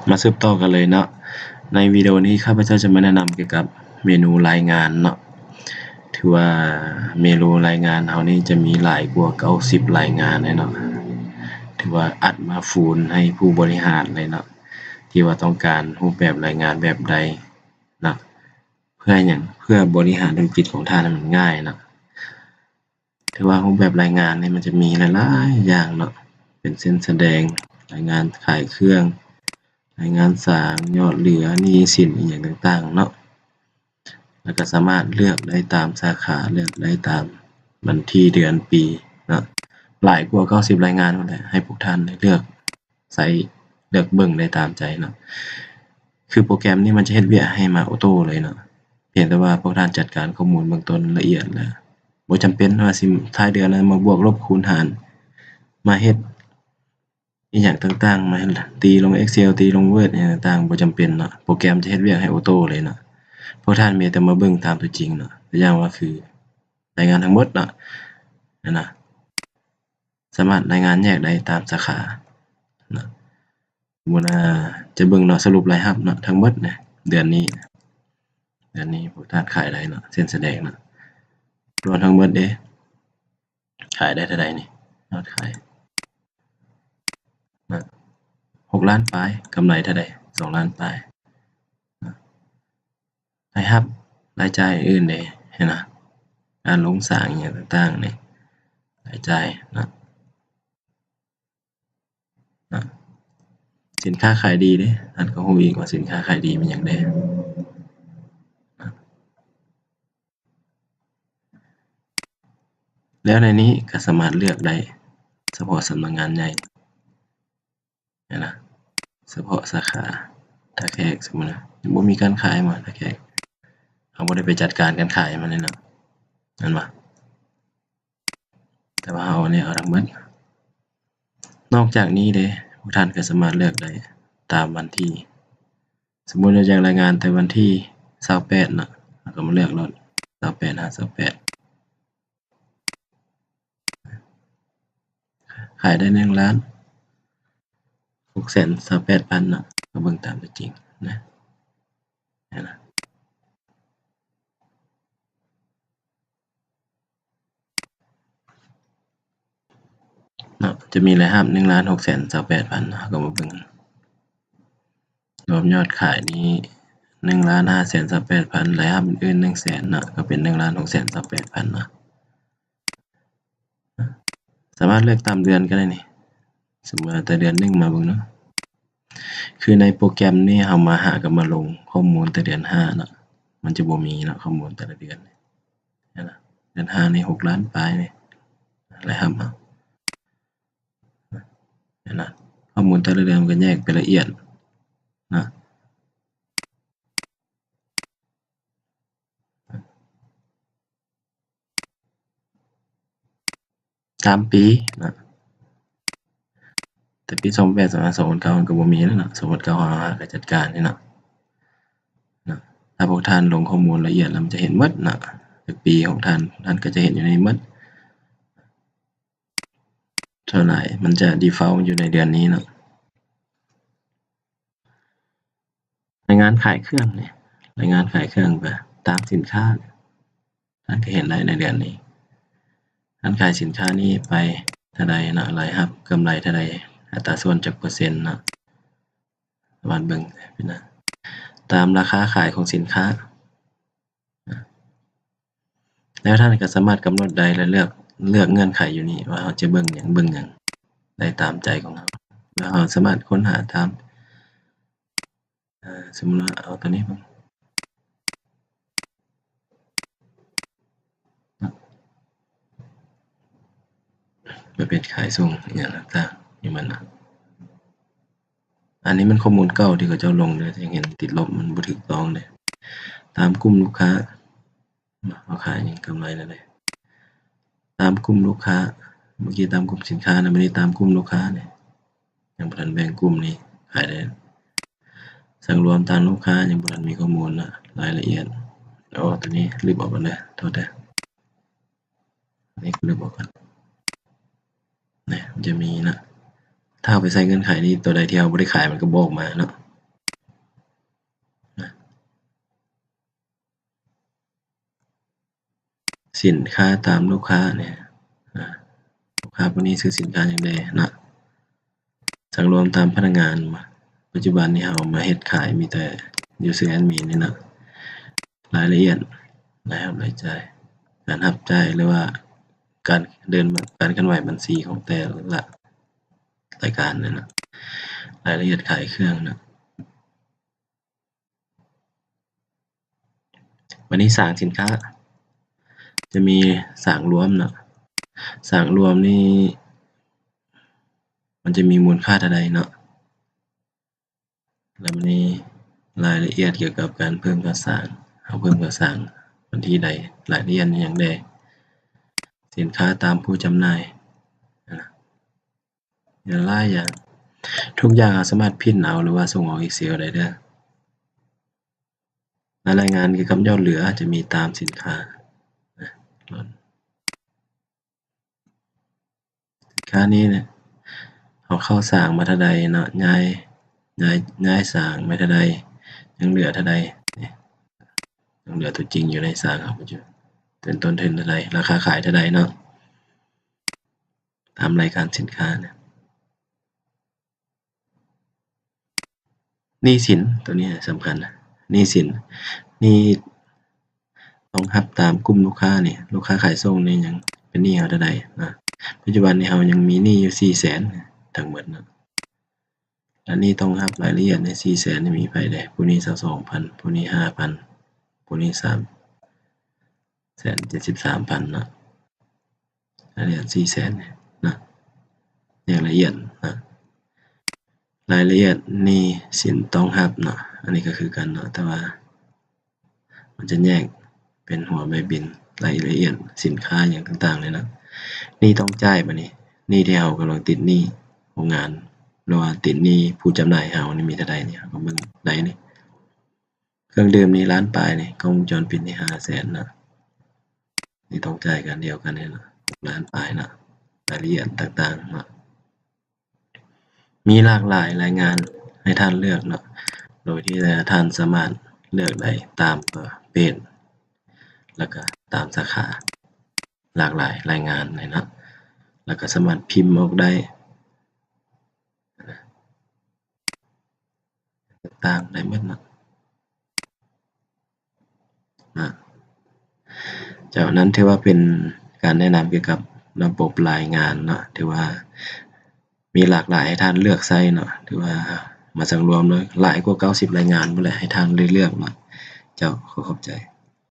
ມາສືບຕໍ່ກັນເລີຍເນາະ. ໃນວິດີໂອນີ້ ຂ້າພະເຈົ້າຈະມາແນະນຳກ່ຽວກັບເມນູລາຍງານເນາະ. ຖືວ່າເມນູລາຍງານເຮົານີ້ຈະມີຫຼາຍກວ່າເກົ້າສິບລາຍງານເລີຍເນາະ. ຖືວ່າອັດມາຟູນໃຫ້ຜູ້ບໍລິຫານເລີຍເນາະ ທີ່ວ່າຕ້ອງການຮູບແບບລາຍງານແບບໃດເນາະ. ເພື່ອຫຍັງ? ເພື່ອບໍລິຫານທຸລະກິດຂອງທ່ານໃຫ້ມັນງ່າຍເນາະ. ຖືວ່າຮູບແບບລາຍງານນີ້ມັນຈະມີຫຼາຍໆຢ່າງເນາະ, ເປັນເຊັ່ນສະແດງລາຍງານຂາຍເຄື່ອງ, ລາຍງານສາງ, ຍອດເຫຼືອ, ໜີ້ສິນ ອີ່ຫຍັງຕ່າງໆເນາະ. ແລ້ວກໍສາມາດເລືອກໄດ້ຕາມສາຂາ, ເລືອກໄດ້ຕາມວັນທີ, ເດືອນ, ປີເນາະ. ຫຼາຍກວ່າເກົ້າສິບລາຍງານພຸ້ນແຫຼະ, ໃຫ້ພວກທ່ານໄດ້ເລືອກ ໃຊ້ເລືອກເບິ່ງໄດ້ຕາມໃຈເນາະ. ຄືໂປຣແກຣມນີ້ມັນຈະເຮັດວຽກໃຫ້ມາໂອໂຕ້ເລີຍເນາະ, ພຽງແຕ່ວ່າພວກທ່ານຈັດການຂໍ້ມູນເບື້ອງຕົ້ນລະອຽດແລ້ວ, ບໍ່ຈຳເປັນວ່າຊິທ້າຍເດືອນມາບວກລົບຄູນຫານ, ມາເຮັດອີ່ຫຍັງຕ່າງໆ, ມາຕີລົງ Excel ຕີລົງ Word ອີ່ຫຍັງຕ່າງໆ ບໍ່ຈຳເປັນເນາະ. ໂປຣແກຣມຈະເຮັດວຽກໃຫ້ໂອໂຕ້ເລີຍເນາະ, ພວກທ່ານມີແຕ່ມາເບິ່ງຕາມຕົວຈິງເນາະ. ຕົວຢ່າງວ່າຄືລາຍງານທັງໝົດເນາະ, ຫັ້ນນະ. ສາມາດລາຍງານແຍກໄດ້ຕາມສາຂາເນາະ. ສົມມຸດວ່າຈະເບິ່ງເນາະ, ສະຫຼຸບລາຍຮັບເນາະ ທັງໝົດນະ ເດືອນນີ້, ເດືອນນີ້ພວກທ່ານຂາຍໄດ້ເນາະ, ເຊັ່ນສະແດງເນາະ, ລວມທັງໝົດເດ້ ຂາຍໄດ້ເທົ່າໃດນີ້, ຍອດຂາຍນະ ຫົກລ້ານປາຍ, ກຳໄລເທົ່າໃດ? ສອງລ້ານປາຍນະ. ລາຍຮັບ, ລາຍຈ່າຍອື່ນເດ້, ເຫັນນະ? ການລົງສາງອີ່ຫຍັງຕ່າງໆນີ້, ລາຍຈ່າຍເນາະ, ເນາະ. ສິນຄ້າຂາຍດີເດ້, ທ່ານກໍຮູ້ອີກວ່າສິນຄ້າຂາຍດີມີຫຍັງແດ່ເນາະ. ແລ້ວໃນນີ້ກໍສາມາດເລືອກໄດ້ສະເພາະສຳນັກງານໃຫຍ່ ຫັ້ນນະ, ສະເພາະສາຂາ. ທ່າແຂກ ສົມມຸດນະ ຍັງບໍ່ມີການຂາຍມາ, ທ່າແຂກ ເຮົາບໍ່ໄດ້ໄປຈັດການການຂາຍໃຫ້ມັນເລີຍເນາະ, ແມ່ນບໍ່? ແຕ່ວ່າເຮົາເອົາທັງໝົດ. ນອກຈາກນີ້ເດ້, ພວກທ່ານກໍສາມາດເລືອກໄດ້ຕາມວັນທີ. ສົມມຸດວ່າຢາກລາຍງານແຕ່ວັນທີຊາວແປດເນາະ, ເຮົາກໍມາເລືອກໂລດ ຊາວແປດ ຫາ ຊາວແປດ. ຂາຍໄດ້ໜຶ່ງລ້ານຫົກແສນຊາວແປດພັນເນາະ, ກໍເບິ່ງຕາມຕົວຈິງນະ, ເຫັນນະ? ເນາະ, ຈະມີລາຍຮັບໜຶ່ງລ້ານຫົກແສນຊາວແປດພັນເນາະ, ເຮົາກໍມາເບິ່ງ ລວມຍອດຂາຍນີ້ໜຶ່ງລ້ານຫ້າແສນຊາວແປດພັນ, ລາຍຮັບອື່ນໆໜຶ່ງແສນເນາະ, ກໍເປັນໜຶ່ງລ້ານຫົກແສນຊາວແປດພັນເນາະ. ສາມາດເລືອກຕາມເດືອນກໍໄດ້ນີ້, ສົມມຸດວ່າແຕ່ເດືອນໜຶ່ງມາເບິ່ງເນາະ. ຄືໃນໂປຣແກຣມນີ້ເຮົາມາຫາກັບມາລົງຂໍ້ມູນແຕ່ເດືອນຫ້າເນາະ, ມັນຈະບໍ່ມີເນາະ ຂໍ້ມູນແຕ່ລະເດືອນ. ເຫັນນະ? ເດືອນຫ້ານີ້ຫົກລ້ານປາຍນີ້ ລາຍຮັບເຮົາ, ເຫັນນະ? ຂໍ້ມູນແຕ່ລະເດືອນມັນກໍແຍກໄປລະອຽດນະ. ຕາມປີເນາະ, ແຕ່ປີສອງພັນແປດ ສອງພັນເກົ້າມັນກໍບໍ່ມີແລ້ວເນາະ, ສອງພັນເກົ້າເຮົາຫາກໍຈັດການນີ້ເນາະ, ເນາະ. ຖ້າພວກທ່ານລົງຂໍ້ມູນລະອຽດແລ້ວ ມັນຈະເຫັນໝົດເນາະ, ຈັກປີຂອງທ່ານ, ທ່ານກໍຈະເຫັນຢູ່ໃນໝົດ. ສ່ວນຫຼາຍມັນຈະ default ຢູ່ໃນເດືອນນີ້ເນາະ. ລາຍງານຂາຍເຄື່ອງນີ້, ລາຍງານຂາຍເຄື່ອງກໍຕາມສິນຄ້າ, ທ່ານກໍເຫັນໄດ້ໃນເດືອນນີ້, ທ່ານຂາຍສິນຄ້ານີ້ໄປເທົ່າໃດເນາະ, ລາຍຮັບກຳໄລເທົ່າໃດ, ອັດຕາສ່ວນຈັກເປີເຊັນເນາະ, ສາມາດເບິ່ງເປັນ ຕາມລາຄາຂາຍຂອງສິນຄ້າ. ແລ້ວທ່ານກໍສາມາດກຳນົດໄດ້ ແລະ ເລືອກ, ເລືອກເງື່ອນໄຂຢູ່ນີ້ວ່າເຮົາຈະເບິ່ງຫຍັງ, ເບິ່ງຫຍັງໄດ້ຕາມໃຈຂອງເຮົາ. ແລ້ວເຮົາສາມາດຄົ້ນຫາຕາມ, ເອີ, ສົມມຸດວ່າເອົາຕົວນີ້ເບິ່ງ, ປະເພດຂາຍສົ່ງ ອີ່ຫຍັງຕ່າງໆ ນີ້ມັນນະ. ອັນນີ້ມັນຂໍ້ມູນເກົ່າທີ່ເຂົາເຈົ້າລົງເດີ, ຍັງເຫັນຕິດລົບ, ມັນບໍ່ຖືກຕ້ອງເດ້. ຕາມກຸ່ມລູກຄ້າ, ເຮົາຂາຍຫຍັງກຳໄລແລ້ວເດ້. ຕາມກຸ່ມລູກຄ້າ, ເມື່ອກີ້ຕາມກຸ່ມສິນຄ້ານະ, ບັດນີ້ຕາມກຸ່ມລູກຄ້ານີ້, ຍັງບໍ່ທັນແບ່ງກຸ່ມນີ້, ຂາຍໄດ້. ສັງລວມຕາມລູກຄ້າ, ຍັງບໍ່ທັນມີຂໍ້ມູນນະ, ລາຍລະອຽດ. ໂອ້, ຕົວນີ້ລຶບອອກກ່ອນເດີ, ໂທດເດີ. ນີ້ກໍລຶບອອກກ່ອນ. ນີ້ມັນຈະມີນະ, ຖ້າເຮົາໄປໃສ່ເງື່ອນໄຂນີ້, ຕົວໃດທີ່ເຮົາບໍ່ໄດ້ຂາຍ ມັນກໍບໍ່ອອກມາເນາະ. ສິນຄ້າຕາມລູກຄ້ານີ້ ອາ ລູກຄ້າຜູ້ນີ້ຊື້ສິນຄ້າຫຍັງແດ່ເນາະ ສັງລວມຕາມພະນັກງານ. ປັດຈຸບັນນີ້ເຮົາມາເຮັດຂາຍມີແຕ່ user admin ນີ້ເນາະ ລາຍລະອຽດ ລາຍຮັບລາຍຈ່າຍ ການຮັບຈ່າຍ ຫຼືວ່າການເດີນ ການເຄື່ອນໄຫວບັນຊີຂອງແຕ່ລະລາຍການນັ້ນນະ ລາຍລະອຽດຂາຍເຄື່ອງນະ. ບັດນີ້ສ້າງສິນຄ້າ ຈະມີສ້າງລວມເນາະ ສ້າງລວມນີ້ ມັນຈະມີມູນຄ່າເທົ່າໃດເນາະ ແລ້ວບັດນີ້ລາຍລະອຽດກ່ຽວກັບການເພີ່ມການສ້າງ ເຮົາເພີ່ມການສ້າງວັນທີໃດ ລາຍລະອຽດຫຍັງແດ່ ສິນຄ້າຕາມຜູ້ຈຳໜ່າຍ ຫຼາຍຢ່າງ ທຸກຢ່າງເຮົາສາມາດພິມເອົາ ຫຼືວ່າສົ່ງອອກ Excel ໄດ້ເດີ. ລາຍງານກ່ຽວກັບຍອດເຫຼືອຈະມີຕາມສິນຄ້າ ສິນຄ້ານີ້ເນຍ ເຮົາເຂົ້າສ້າງມາເທົ່າໃດເນາະ ຍ້າຍ ຍ້າຍ ຍ້າຍສ້າງມາເທົ່າໃດ ຍັງເຫຼືອເທົ່າໃດ ຍັງເຫຼືອຕົວຈິງຢູ່ໃນສ້າງເຮົາ ເປັນຕົ້ນທຶນເທົ່າໃດ ລາຄາຂາຍເທົ່າໃດເນາະ ຕາມລາຍການສິນຄ້ານະ. ໜີ້ສິນ ໂຕນີ້ສຳຄັນ ໜີ້ສິນ ໜີ້ຕ້ອງຮັບຕາມກຸ່ມລູກຄ້ານີ້ ລູກຄ້າຂາຍສົ່ງນີ້ຍັງເປັນໜີ້ເຮົາເທົ່າໃດນະ ປັດຈຸບັນນີ້ເຮົາຍັງມີໜີ້ຢູ່ສີ່ແສນທັງໝົດເນາະ ແລະ ໜີ້ຕ້ອງຮັບລາຍລະອຽດໃນສີ່ແສນນີ້ມີໃຜແດ່ ຜູ້ນີ້ຊາວສອງພັນ ຜູ້ນີ້ຫ້າພັນ ຜູ້ນີ້ສາມແສນເຈັດສິບສາມພັນເນາະ. ລາຍລະອຽດສີ່ແສນນະ ແຍກລະອຽດນະ ລາຍລະອຽດໜີ້ສິນຕ້ອງຮັບເນາະ ອັນນີ້ກໍຄືກັນເນາະ ແຕ່ວ່າມັນຈະແຍກເປັນຫົວໃບບິນ ລາຍລະອຽດສິນຄ້າຫຍັງຕ່າງໆເລີຍເນາະ ໜີ້ຕ້ອງຈ່າຍ ບັດນີ້ໜີ້ທີ່ເຮົາກຳລັງຕິດໜີ້ໂຮງງານ ຫຼືວ່າຕິດໜີ້ຜູ້ຈຳໜ່າຍເຮົານີ້ມີເທົ່າໃດນີ້ ເຮົາກໍເບິ່ງໄດ້ນີ້ ເຄື່ອງດື່ມນີ້ລ້ານປາຍນີ້ ກ້ອງວົງຈອນປິດນີ້ຫ້າແສນເນາະ ນີ້ຕ້ອງຈ່າຍກັນດຽວກັນນີ້ເນາະ ຫົກລ້ານປາຍເນາະ ລາຍລະອຽດຕ່າງໆເນາະ ມີຫຼາກຫຼາຍລາຍງານໃຫ້ທ່ານເລືອກເນາະ ໂດຍທີ່ທ່ານສາມາດເລືອກໄດ້ຕາມປະເພດ ແລ້ວກະຕາມສາຂາ ຫຼາກຫຼາຍລາຍງານເລີຍເນາະ ແລ້ວກະສາມາດພິມອອກໄດ້ ຕ່າງໆໄດ້ໝົດເນາະ ເນາະ ເຈົ້າ ນັ້ນຖືວ່າເປັນການແນະນຳກ່ຽວກັບລະບົບລາຍງານເນາະ ຖືວ່າມີຫຼາກຫຼາຍໃຫ້ທ່ານເລືອກໃຊ້ເນາະ ຖືວ່າມາສັງລວມເລີຍ ຫຼາຍກວ່າເກົ້າສິບລາຍງານພຸ້ນແຫຼະ ໃຫ້ທ່ານໄດ້ເລືອກເນາະ ເຈົ້າ ຂໍຂອບໃຈ.